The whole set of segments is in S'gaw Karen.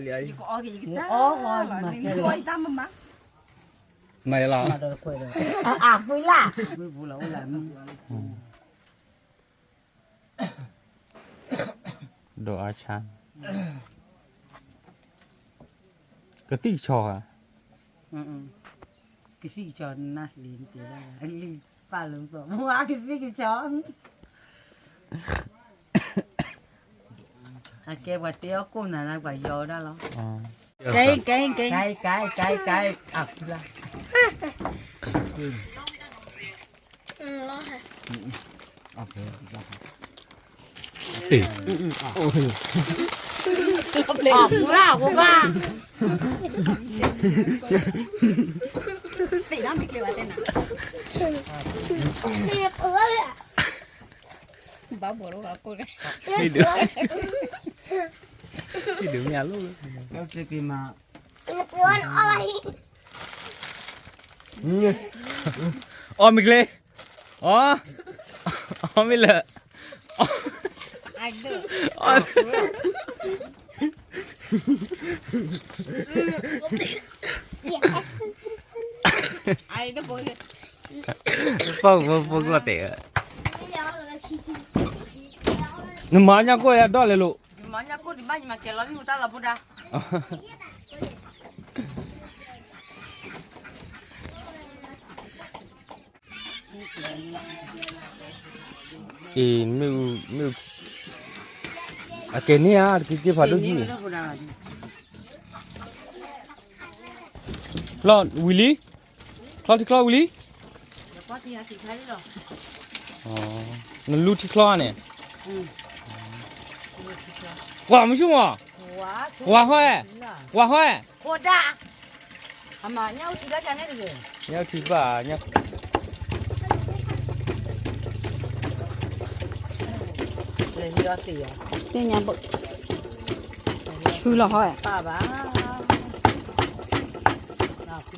ယကအီက့ၤ ယကစၢ်လီၤ နအီတၢ်မမါ မၤယလီၤ အပူၤလၢ် ဒိးအါဆါ ကသံၣ်ကဆီဧါ ကသံၣ်ကဆီနၢ်လံၤတဲဒၣ် လံၤပၢ်လၢသိး မ့ၢ်ကသံၣ်ကဆီ အကဲပှၤတဲအီၣ်ကိၣ်နၤ ပှၤယီၤဝဲဒၣ်လီၤ ကဲ ကဲ ကဲ ကဲ ကဲ အဖုလၢ အဖုလၢ အဖုလၢ သ့ၣ်နီၣ်မ့ၢ်ကျဲဝဲတဲနၤ ဘၣ်ဘိးလိဘၣ်ကိၣ်လဲၣ် ဒုးမ့ၢ်အလိၣ်လၢ အီၣ်မ့ၢ်ကျဲ အီၣ် အီၣ်မ့ၢ်လၢ ပှၤဖိကလီၤတဲာ်ဧၢ နမၤညၣ်ကိၣ်ယၤဒီးလဲၤလိာ် ယမၤညၣ်ကိၣ်ဒံးဘၣ် ယမၤကဲလီၤမ့ၣ်အူတၢ်လီၤဖိဒါ အ့ၣ် မ့ၣ်အူ မ့ၣ်အူ အကဲန့ၢ်ဧါ တက့ၤက့ၤဖးဒိၣ်ကံၢ် လီၤဝံၤလံ ချီထံချီဝံၤလံ နလူထံချီဧါန့ၣ် ကွၢ်မုၢ်ဆူၣ်မး ကွၢ်ဟီၣ် ကွၢ်ဟီၣ် ညၣ်အူထံဘၣ် ညၣ် သ့ၣ်ညါဘၣ် ဆူလီၤဟီၣ် ပၢ်ဘၣ် ဖီ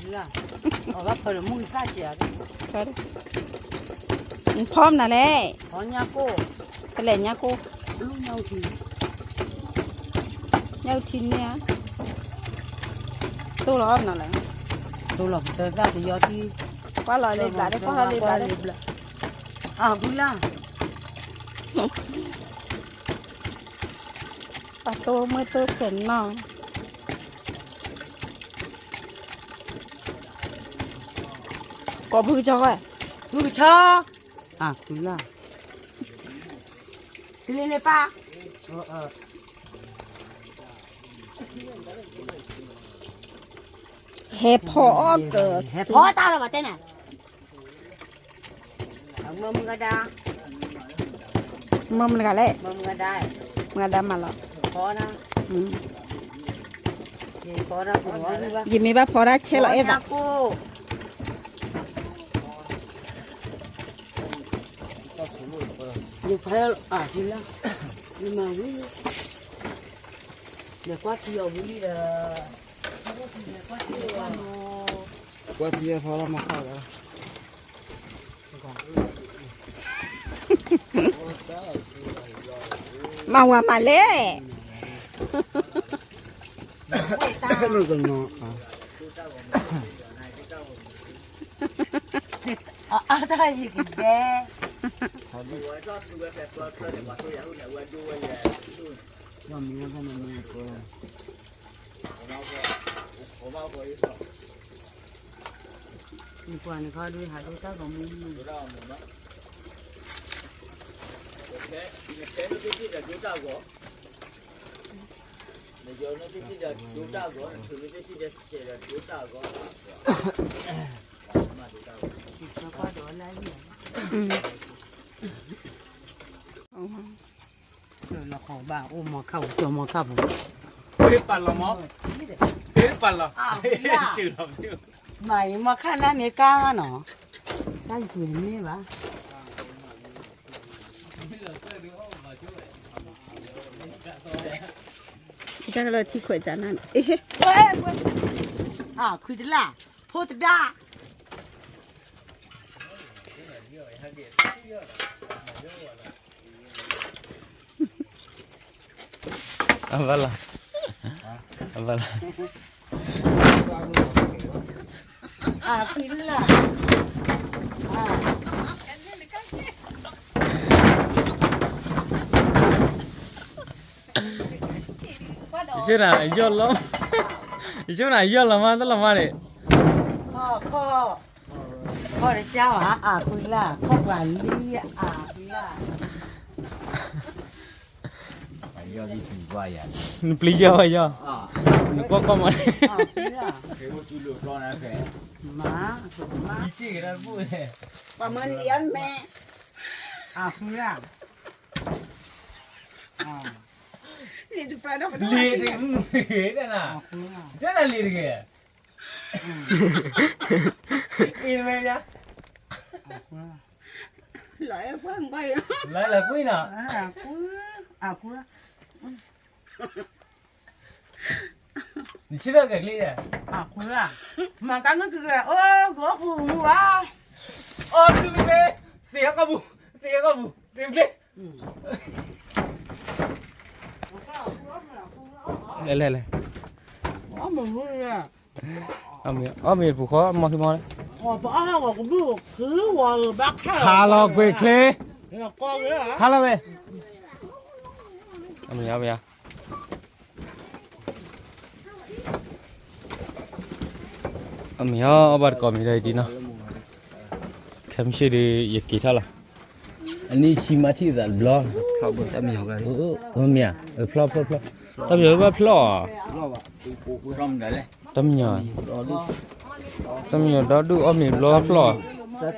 မနုၤလဲၣ် ဖလဲၣ်ညါကိၣ် ညၣ်အူထံန့ၣ် တိၢ်လီၤမနုၤလဲၣ် တိၢ်လီၤပသၢသၣ်တယီထံ ကွၢ်လီၤလံဘျးဒ် ကွၢ်လီၤလံဘျးဒ် အဘုလၢ် ပှၤတိၢ်မုၢ်တိၢ်ဆဲးနီၤ ကိးဖုကဆီဃဲ ဖုကဆီ အဖုလၢ် ကလံၤန့ၣ်ပၢ် ဟဲဖီအီၣ်က ဟဲဖီတၢ်လီၤဘၣ်တဲနၤ မုၢ်မုၢ်ဂၤဒါ မုၢ်မုၢ်ဂၤလဲၣ် မုၢ်မုၢ်ဂၤဒါ မုၢ်ဂၤဒါမၤလီၤ ဖီနၤ ယမ့ၢ်ဘၣ်ဖီဒၣ်ဆဲးလီၤအဲၣ်သး ယဖီအါလၢ ယမၤဝံၤ လဲၤကွၢ်ထံအီၤဝံၤလံဒီး ကွၢ်ထံဖီလီၤမၤခီၣ်ဒီး မၤဝၤမၤလဲၣ် မ့ၢ်ကနီၤ အတၢ်ယကဒဲ နပှၤန့ၣ်ခီဒုးဟးဒိတၢ်ဂီၤမူ နဖဲနတသ့ၣ်ဒီးဒိတၢ်ဂီၤ နယီနတသ့ၣ်ဒီးဒိတၢ်ဂီၤ နထုးနတသ့ၣ်ဒီးစဲးဒီးဒိတၢ်ဂီၤ လီၤဃီဘၣ်အိၣ်မီခၣ်ပူၤ ကၠီမီခၣ်ပူၤ ပပာ်လီၤမီ ပပာ်လီၤ မၤအံၤမီခၣ်နၢ်မ့ၢ်ကါနီၤ တၢ်ယပှ့ၤတန့ၢ်ဘၣ် တၢ်လၢထံခွဲးကနၣ်န့ၣ် ခွံတလၢ် ဖိသဒါ အဘၣ်လီၤ ဘၣ်လၢ အခွံလၢ် ယဆိနၤယီၢ်လီၤ, ယဆိနၤယီၢ်လီၤမး တလီၤမးန့ၣ်, ခီၣ်ခီၣ်, ခီၣ်တကါဘၣ် အခွံလၢ်, ခီၣ်ပှၤလံအခွံလၢ်, နပျံၤယီၢ်ဝဲယီၢ်, နကွၢ်ကွၢ်မးန့ၣ်, မၤ, ပှၤမၢနံၤအမဲ, အခွံလၢ်, လံတဂ့ၤ, တဲနၤလံတဂ့ၤ, အံၤမ့ၢ်ယါ, လၢလၢကွံနီၤ, နဆံထီၣ်ကဲၤကျ့, မၤကါငိုၢ်ကဂဲၤ, အိၣ်ကအိၣ်ဃူမူဘၣ်, အိၣ်သုမ့ၢ်ကျ့, သ့ၣ်ဟဲကီၢ်ပူၤ, သ့ၣ်ဟဲကီၢ်ပူၤ, သ့ၣ်ကျ့ လဲၤလဲၤလဲၤ, အီၣ်မ့ၤပူၤဃီမီၢ်ခံမီၢ်, ခါလီၤကွံာ်ချ့, ခါလီၤဝဲ, အမ့ၢ်အီၣ်မ့ၢ်ဧါ, အမ့ၢ်အီၣ်အီၣ်ဘၣ်တကိးမံၤဒီးယဒ်နီၤ, ခဲမုၢ်ဆ့ၣ်ဒီး ယက့ၤထီၣ်လီၤ, အနံၣ်ဆံမးထံၣ်သးတဘျီ, မ့ၢ်ဧါ, ဖျီၣ်ဖျီၣ်ဖျီၣ်, တၢ်မံၤဘၣ်ဖျီၣ်, တၢ်မံၤ, တၢ်မံၤဒီ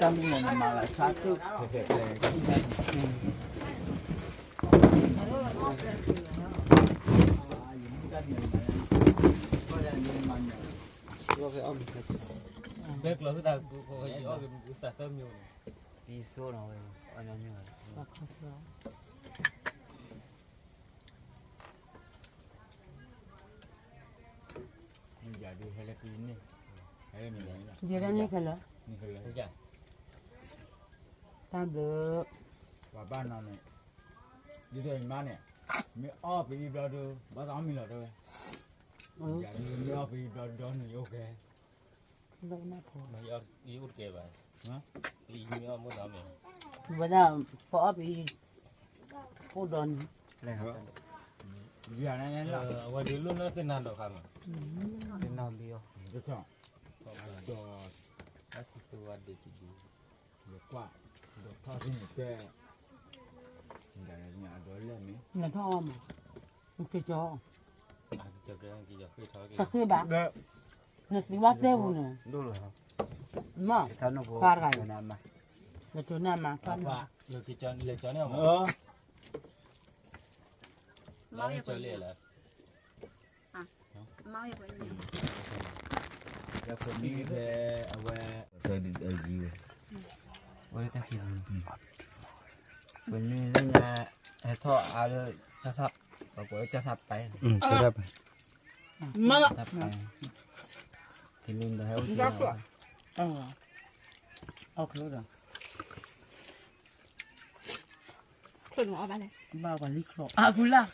ဒူၣ်အီၣ်မ့ၤဘျီဖျီၣ် ယဲဒၣ်န့ၣ်ခဲလၢာ်, တၢ်ဘျုး, ပှၤဘၣ်နီၤန့ၣ်, ဒ်သိးယမါန့ၣ်, မ့ၢ်အီၣ်ပအံၤဘျီဒီး ဘၣ်သးအီၣ်မ့ၤလီၤတဲဝဲ, ယမ့ၢ်အီၣ်ပအံၤဘျီဒီး ယအိၣ်ကဲ, ယအိၣ်တကဲဘၣ်, ဝဲဒၣ် ပအီၣ်ပအံၤ အိၣ်ဒီးန့ၣ်, အဝဲဒုးလိၣ်လၢသ့ၣ်နၤဒီးခါမး, သ့ၣ်နၤဘံအီၤ, တၢ်ခူသူဝါဒ့တဒု, ယကွၢ်, ဒီးထီၣ်သ့ၣ်န့ၣ်တဲ, နထီၣ်အီၣ်မး, ကကီ, တဃ့ဘၣ်, နသံဘၣ်တဲပူၤန့ၣ်, မ့ၢ်, ခွါတဂၤအံၤ, လၢကၠီနၢ်မၤ, လၢကၠီန့ၣ်မး, လၢကၠီလဲၣ်လၢ ယဖိမံဖဲအဝဲ, ဝဲ, ပနံၤလၢညါ, ဟဲထီၣ်အါလၢ, ပကွဲးလၢကၠီသးပဲ, မ့ၢ်, ကလံၤဒီးဟဲအိၣ်, အီၣ်ချၢဒီး ဘၣ်ပှၤလံချီ, အကူလၢ်,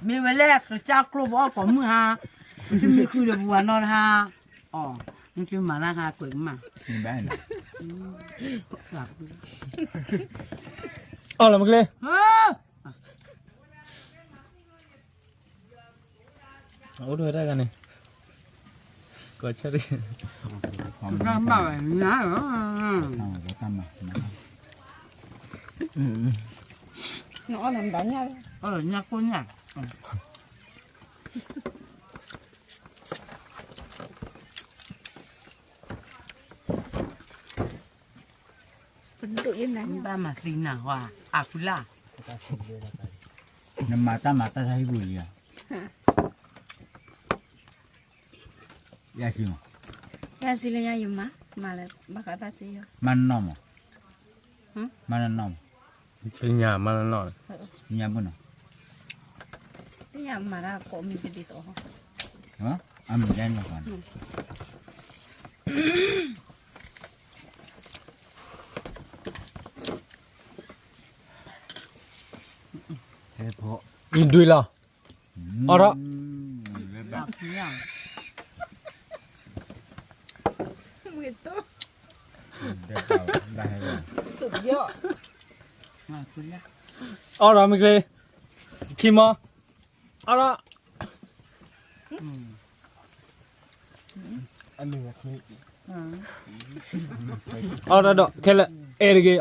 မ့ၢ်ဝဲလဲၣ် ကစၢ်ကျိဘီအီၣ်ကိးမုၢ်ဟါ, မ့ၢ်ဃုဒီးပဝၤနီတဟါ, အီ, မ့ၢ်ကမၤလၢဟါကွဲးကမၣ်, အီၣ်လီၤမ့ၢ်ကျဲ အိၣ်ဒိၣ်ဝဲတၢ်ဂၤန့ၣ်, ကီၢ်ဆၢတဂ့ၤ, တၢ်မၤဝဲညါလီၤ, နအီၣ်နမၤညၣ်လီၤ, ညၣ်ကိၢ်ညၣ်, ပဒိၣ်ယဲၢ်နၤ, ဘၣ်မၤသံနၤဟါ, အဖုလၢ်, နမၤတၢ်မၤတၢ်ဟံၣ်ပူၤလံဧါ, ယၤစံမး, ယၤစံလၢညါယမၤ, မၤလၢဘၣ်ဃးတၢ်စံယီၤ, မၤနီၢ်မး, မၤနီၢ်မး, သ့ၣ်ညါမၤနီၢ်နီၢ်, သ့ၣ်ညါပူၤနီၤ, သ့ၣ်ညါမၤတၢ်ကိးမံၤတဒ်သိး, အမံၤဒၣ်နီၤ, အံၤဒွံလီၤ, အီၣ်ထီၣ်, အီၣ်ထီၣ်မ့ၢ်ကျ့, ခံမီ, အီၣ်ထီၣ်, အီၣ်ထီၣ်ဒီး ခဲလၢာ် အဲၣ်တဂ့ၤအီၤ,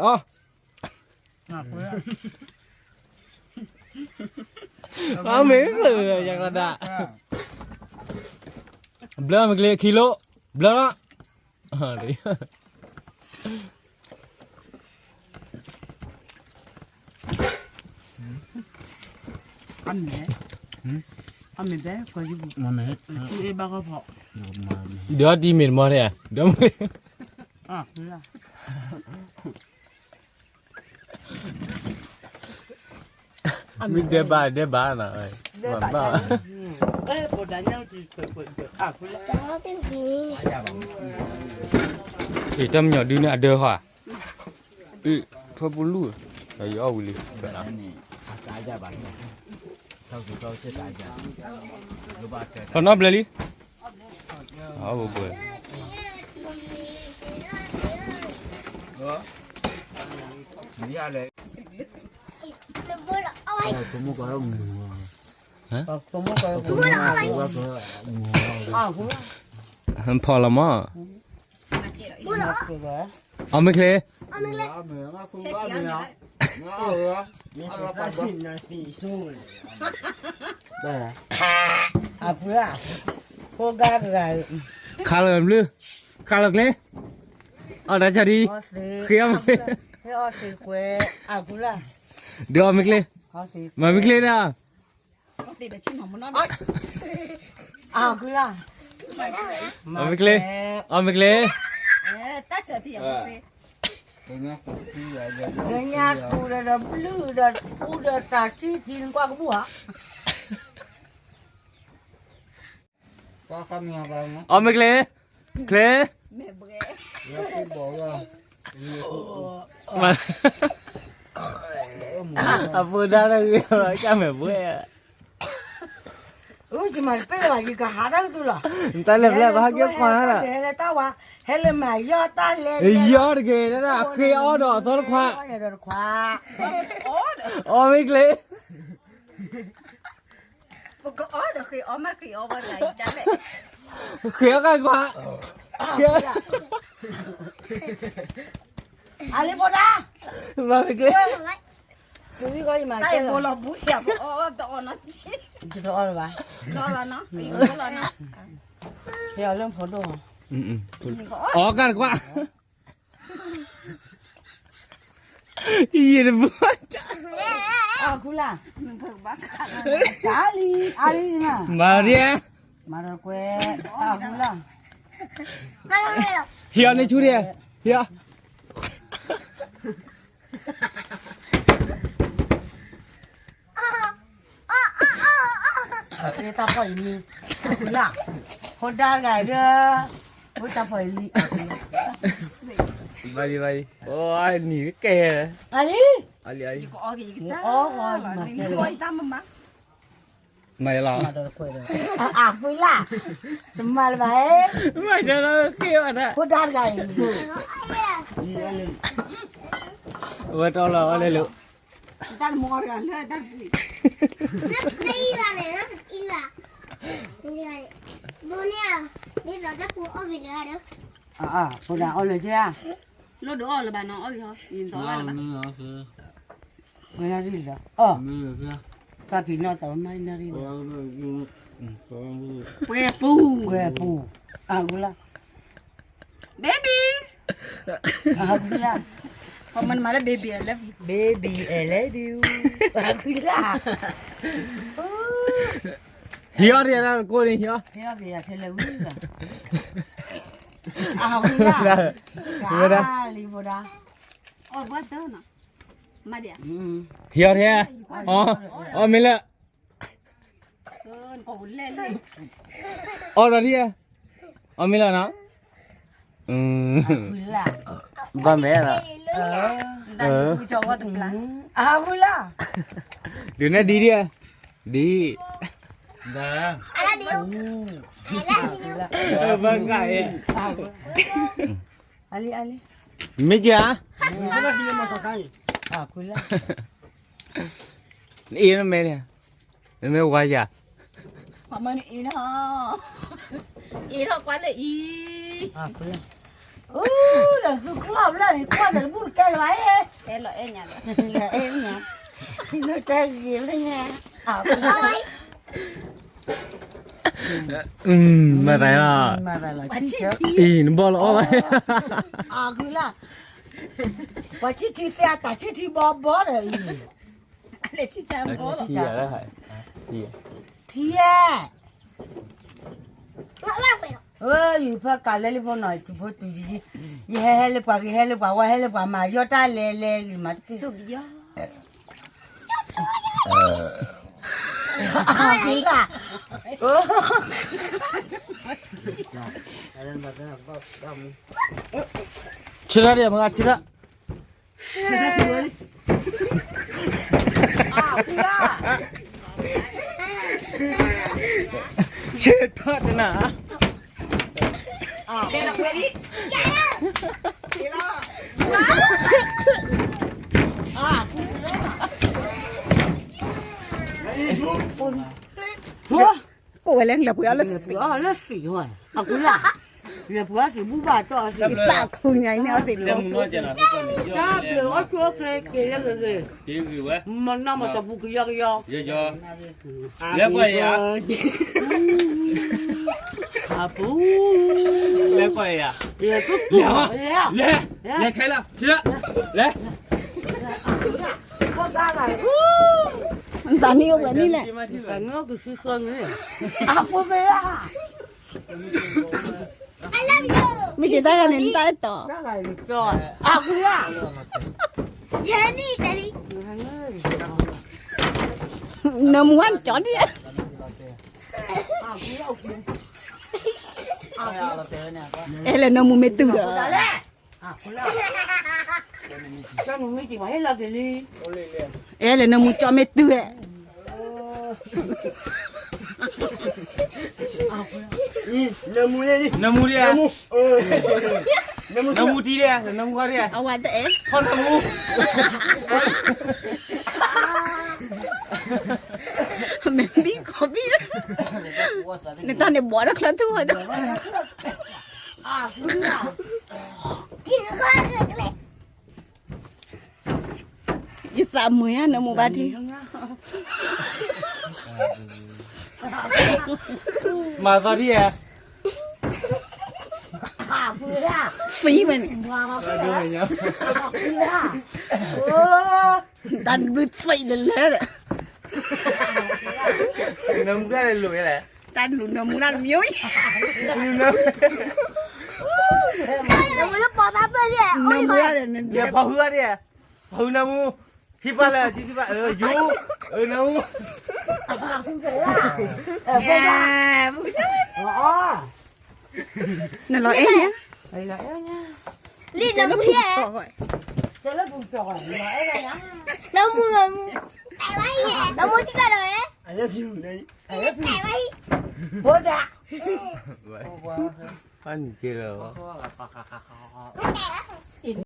အမ့ၢ်လၢယကဒၣ်, ဘျၢမ့ၢ်ကျ့ ခံလိ, ဘျၢလီၤ. အမ့ၢ်, အမ့ၢ်ဘဲကီၢ်ယပူၤ, အဘၣ်ကီၢ်ဖီ, ဒီးတံၤမ့ၢ်တမီၤထဲဧါ, ဒီး မ့ၢ်ဒဲဘၣ်ဒဲဘၣ်နီၤ, မ့ၢ်ဘၣ်, အ့ၣ် တၢ်မညီဒုန့ၣ်အဒၢဟီ, အ့ၣ် ဖၢပူၤလူၢ်, ဒီးယအီၣ်ဝံၤလံ, ထီၣ်နီၣ်ဘျဲၣ်လံ, အဘၢဘၢ ဖီၣ်လီၤမး, အီၣ်မ့ၢ်ကျ့, အီၣ်မ့ၢ်ကျ့, ခါလၢာ်ဘျုး, ခါလၢာ်ကျ့, အီၣ်တၢ်ဆါဒံ, ဃ့အီၣ်မ့ၢ်, ဒုးအီၣ်မ့ၢ်ကျ့, မၤမ့ၢ်ကျ့ဒၣ် အီၣ်မ့ၢ်ကျ့, အီၣ်မ့ၢ်ကျ့, လၢညါကူဒီးဘျုးဒီးအူဒီးတၢ်စုထံနကွၢ်ကဘူၣ်ဧါ, အီၣ်မ့ၢ်ကျ့, ကျ့ အဖိဒါတဂ့ၤ ကၢ်မဲာ်ဘှဲၣ်, အမၤတပ့ၢ်လၢၤဘၣ် ယကဟးတၢ်ကသူလီၤ, တၢ်လဲၤဖျဲၣ်ဘၣ်ဟဲက့ၤခွါလီၤ, ဟဲလၢတၢ်ဝါ, ဟဲလၢမၤယီၢ်တၢ်လဲၤ, ယီၢ်တဂ့ၤ အဃ့အီၣ်ဒီးအသီတခွါ, အီၣ်မ့ၢ်ကျ့ ပကအီၣ်ဒီးဃ့အီၣ်မးဃ့အီၣ်ဘၣ်လဲၣ်, ဃ့အီၣ်ကၢ်ကွၢ်, အလံဖိဒါ, မၤမ့ၢ်ကျ့, တဘိလီၤဘုယၤ, ပအီၣ်တအီၣ်နီၤ, တအီၣ်လၢၤဘၣ်, လီၤလီၤနီၤ, လီၤလီၤနီၤ, ဟဲအီၤလၢဖိဒိၣ်, အီၣ်ကၢ်တကွၢ် ယံာ်တဘိ, အီၣ်ခူလၢ်, တၢ်လံ, အါလံ, မၤရံ, မၤရကွဲ, အီၣ်ခူလၢ်, ဟံးအီၤန့ၣ်ဆူန့ၣ်, ဟံးအီၤ တၢ်ဖီၣ်အံၤလံ, အီၣ်ခူလၢ်, ဖိဒါတဂၤဒီး, ဖိတၢ်ဖီၣ်အံၤလံ, ဘၣ်လံဘၣ်လံ, အိၣ်နံၤကဲ, အါလံ, အါလံ, အါလံ, မၤလီၤ, အဃိလၢ်, တမၤလၢၤဘၣ်, မၤလၢၤ, ဖိဒါတဂၤအံၤ, ဝဲတီလီၤဝဲလဲၤလိာ်, တၢ်တမီၤတဂၤလၢတၢ်တပူၤ, ဘိန့ၣ်, ဒ်သိးတၢ်ပူၤအီၣ်ဂ့ၤလၢၤဒီး, ဖိဒါအီၣ်လၢၤက့ဧါ, လိၣ်ဒုးအီၣ်လၢၤဘၣ်နီၤ အီၣ်ဂ့ၤဟီ, ယံၤသီလၢၤဘၣ်, ဝဲနၣ်ရံၣ်လီၤ, အီၣ်, တၢ်ဖံးနီၣ်သးဝဲမးနၣ်ရံၣ်လီၤ, ပှဲၤပူၤ, ပှဲၤပူၤ, အဂုလၢ်, baby, အဂုလၢ်, မၤလၢ baby I love you, baby I love you, အဂုလၢ်, ဟံးအီၣ်တယၤဒၣ်ကိၢ်န့ၣ်ဟံးအီၣ်, ဟံးအီၣ်ကယၤထဲလဲၣ်ဝံၤလီၤ, အဂုလၢ်, ဝဲဒၣ်, လံဖိဒါ, အီၣ်ဘၣ်တၢ်နီၤ, မၤဒံးဧါ, ဟံးအီၣ်ထဲ, အီၣ်မ့ၢ်လၢ, အီၣ်ဒီးထံၣ်, အီၣ်မ့ၢ်လၢနီၤ, ဘၣ်မဲာ်လီၤ, အဂုလၢ်, ဒုးနဲၣ်ဒ်ဒံး, ဒ် I love you. I love you. အလံ အလံ မ့ၢ်ကါ အံၤနမဲာ် နမဲာ်ဝါယၤ အံၤထီၣ်ကွၢ်လၢအံၤ အိၣ်ဒီးသူကျီၢ်ဘျၢၣ် ကွၢ်ဒီးတဘူၣ်တကဲလၢၤဘၣ် အဲၣ်လီၤအဲၣ်ညါ အဲၣ်ညါ တဲဂ့ၤလၢညါ မၤသးလီၤ အံၤနဘီလီၤအီၣ်ဘၣ် အဂုၤလၢ် ပှၤဆံထံသ့အတၢ်ဆံထံဘီဘီဒီးအံၤ ထံဧါ ယဖၢကးလဲလံဖိနီၤ ဖိတူၢ်ယံၤ ယဟဲဟဲလၢပှၤဂ့ၤ ဟဲလၢပှၤဝါ ဟဲလၢပှၤမၤ ယီၢ်တၢ်လဲၤလဲၤလံမၤတက့ၢ် ဆံးတၢ်ဒံး မၤဆံးတၢ် ဆ့ထီၣ်တနၤ ကိးဝဲလဲၣ် လဲၤပှ့ၤအီၣ်လၢသံး လဲၤပှ့ၤအီၣ်လၢသံးဝဲ အကူလၢ် လဲၤပှ့ၤအီၣ်သံးဘူၣ်ဘၣ်တီၢ်အီၣ်သံး ယသးခုညါအံၤန့ၣ်အီၣ်သံး တၢ်ဘျုးအီၣ်ကဲလီၤ တၢ်ဘျုးအီၣ်ဆိၣ်ဂ့ၤက့ၤလၢဂ့ၤဂ့ၤ မနီၢ်မတပူၤကယီကယီ ယယီ လဲၤကွၢ်ယၤ အပူၤ လဲၤကွၢ်ယၤ လဲၤ လဲၤခဲလၢာ် လဲၤ တၢ်နံၣ်အိၣ်ဝဲနံၣ်လဲၣ် တၢ်နံၣ်အိၣ်ကဆူသွဲန့ၣ် အဖိဖဲလၢ မ့ၢ်က့ၤတၢ်ဂၤန့ၣ် နတၢ်အဲၣ်တီ အဃုရ နမူဝဲကၠီဒံး အဲလဲၣ်နမူမ့ၢ်တုၤဒီး အဲလဲၣ်နမူကၠီမ့ၢ်တုၤဝဲ နမူဒံးဧါ နမူဃီဒံးဧါ အဝဲတအဲၣ် ခီနမူ မ့ၢ်ဘံကီဘံ နတၢ်န့ၣ်ဘီဒီးချၢထူၣ်ဝဲဒီး ယသးမုာ်ညါနမိၢ်ဘၣ်ထံ မၤသီဒ်ဧါ သံဝဲန့ၣ် တၢ်ဘျုးသံလၢလၢဒီး နမူတၢ်လဲၤလိာ်လဲၣ် တၢ်လူၤနမူတၢ်တမျိုး လူၤန နမူလၢပီသးပၢၢ်လံ နမူတၢ်ဒီးန ယဖီဟုအါဒံး ဖီဟုနမူ ခံပၢ်လၢ ခံပၢ် ယိ နမူ နလီၤအဲၣ်ညါ လံနမူ နမူ နမူ နမူစ့ၢ်ကီးဒီး I love you ဘိဒၣ် ဖးနံၤက့လီၤ မ့ၢ်တဲ